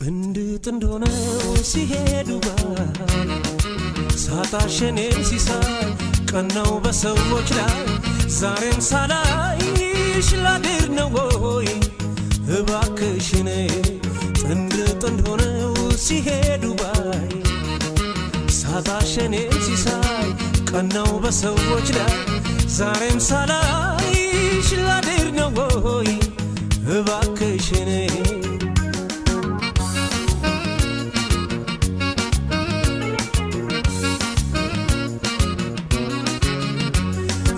ጥንድ ጥንድ ሆነው ሲሄዱ ባይ ሳጣሽኔን ሲሳይ ቀናው በሰዎች ላይ ዛሬም ሳላይሽ ላድር ነው ወይ እባክሽኔ ጥንድ ጥንድ ሆነው ሲሄዱ ባይ ሳጣሽኔን ሲሳይ ቀናው በሰዎች ላይ ዛሬም ሳላይሽ ላድር ነው ወይ እባክሽኔ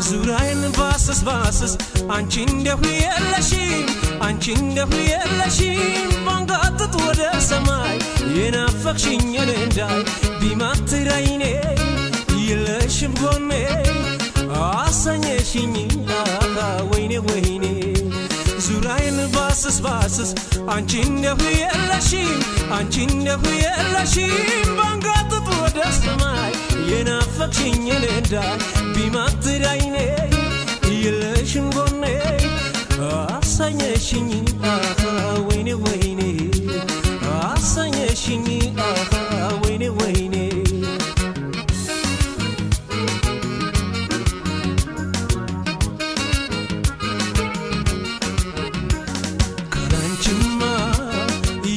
ዙራዬን ባስስ ባስስ አንቺ እንደሁ የለሽም አንቺ እንደሁ የለሽም ባንጋጥጥ ወደ ሰማይ የናፈቅሽኝ እኔ እንዳይ ቢማትር አይኔ የለሽም ጎኔ አሰኘሽኝ አሃ ወይኔ ወይኔ ዙራዬን ባስስ ባስስ አንቺ እንደሁ የለሽም አንቺ እንደሁ የለሽም ባንጋጥጥ ወደ ሰማይ የናፈቅሽኝ እኔ እንዳይ ቢማትር አይኔ የለሽም ጎኔ አሰኘሽኝ አሃ ወይኔ ወይኔ አሰኘሽኝ አሃ ወይኔ ወይኔ ካላንቺማ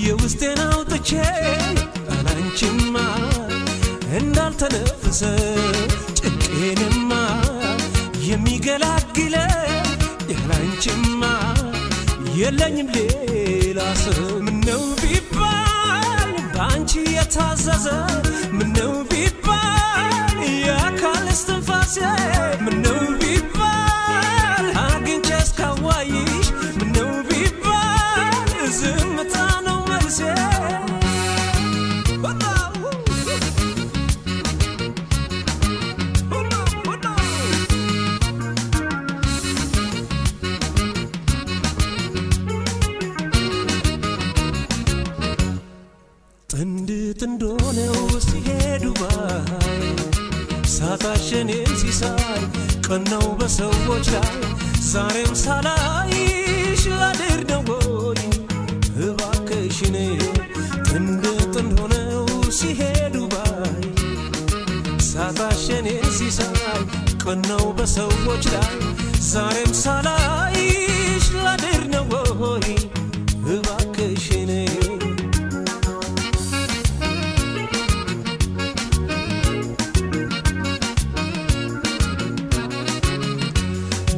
የውስጤን አውጥቼ ካላንቺማ እንዳልተነፍሰ ጭንቄንማ የሚገላግለ ያላንቺማ የለኝም ሌላ ሰው ምነው ቢባል በአንቺ የታዘዘ ምነው ቢባል የአካል እስትንፋሴ ምነው ቢባል አግኝቼ እስካዋይሽ ምነው ቢባል ዝምታ ነው መልሴ ጥንድ ጥንድ ሆነው ሲሄዱ ባይ ሳጣሽኔን ሲሳይ ቀናው በሰዎች ላይ ዛሬም ሳላይሽ ላድር ነው ወይ እባክሽኔ ጥንድ ጥንድ ሆነው ሲሄዱ ባይ ሳጣሽኔን ሲሳይ ቀናው በሰዎች ላይ ዛሬም ሳላይሽ ላድር ነው ወይ እባክሽኔ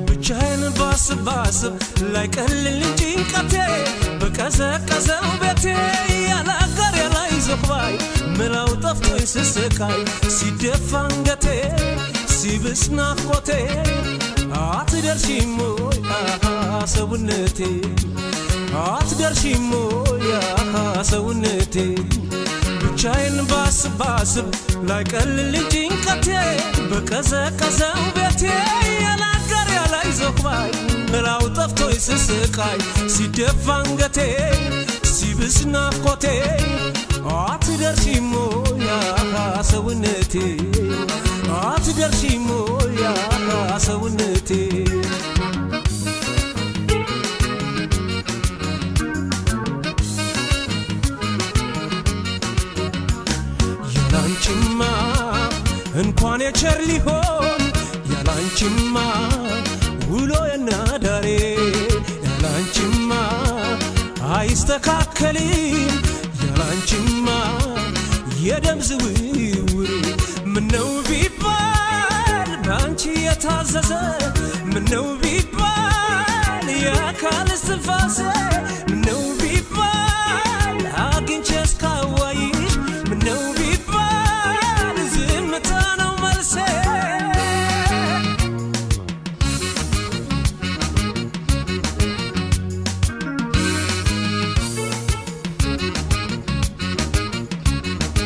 ብቻዬን ባስብ ባስብ ላይቀልልኝ ጭንቀቴ በቀዘቀዘው ቤቴ ያላጋር ያላይዞህ ባይ ምላው ጠፍቶኝ ስስቃይ ሲደፋ አንገቴ ሲብስ ናፍቆቴ አትደርሺም ወይ አሃ ሰውነቴ አትደርሺም ወይ አሃ ሰውነቴ ብቻዬን ባስብ ባስብ ላይቀልልኝ ጭንቀቴ በቀዘቀዘው ቤቴ ያላጋር ያላይዞህ ባይ ምላው ጠፍቶኝ ስስቃይ ሲደፋ አንገቴ ሲብስ ናፍቆቴ አትደርሺም ወይ አሃ ሰውነቴ አትደርሺም ወይ አሃ ሰውነቴ ያላንቺማ እንኳን የቸር ሊሆን ያላንቺማ ውሎዬና ዳሬ ያላንቺማ አይስተካከልም ያላንቺማ የደም ዝውውሬ ምነው ቢባል በአንቺ የታዘዘ ምነው ቢባል የአካል እስትንፋሴ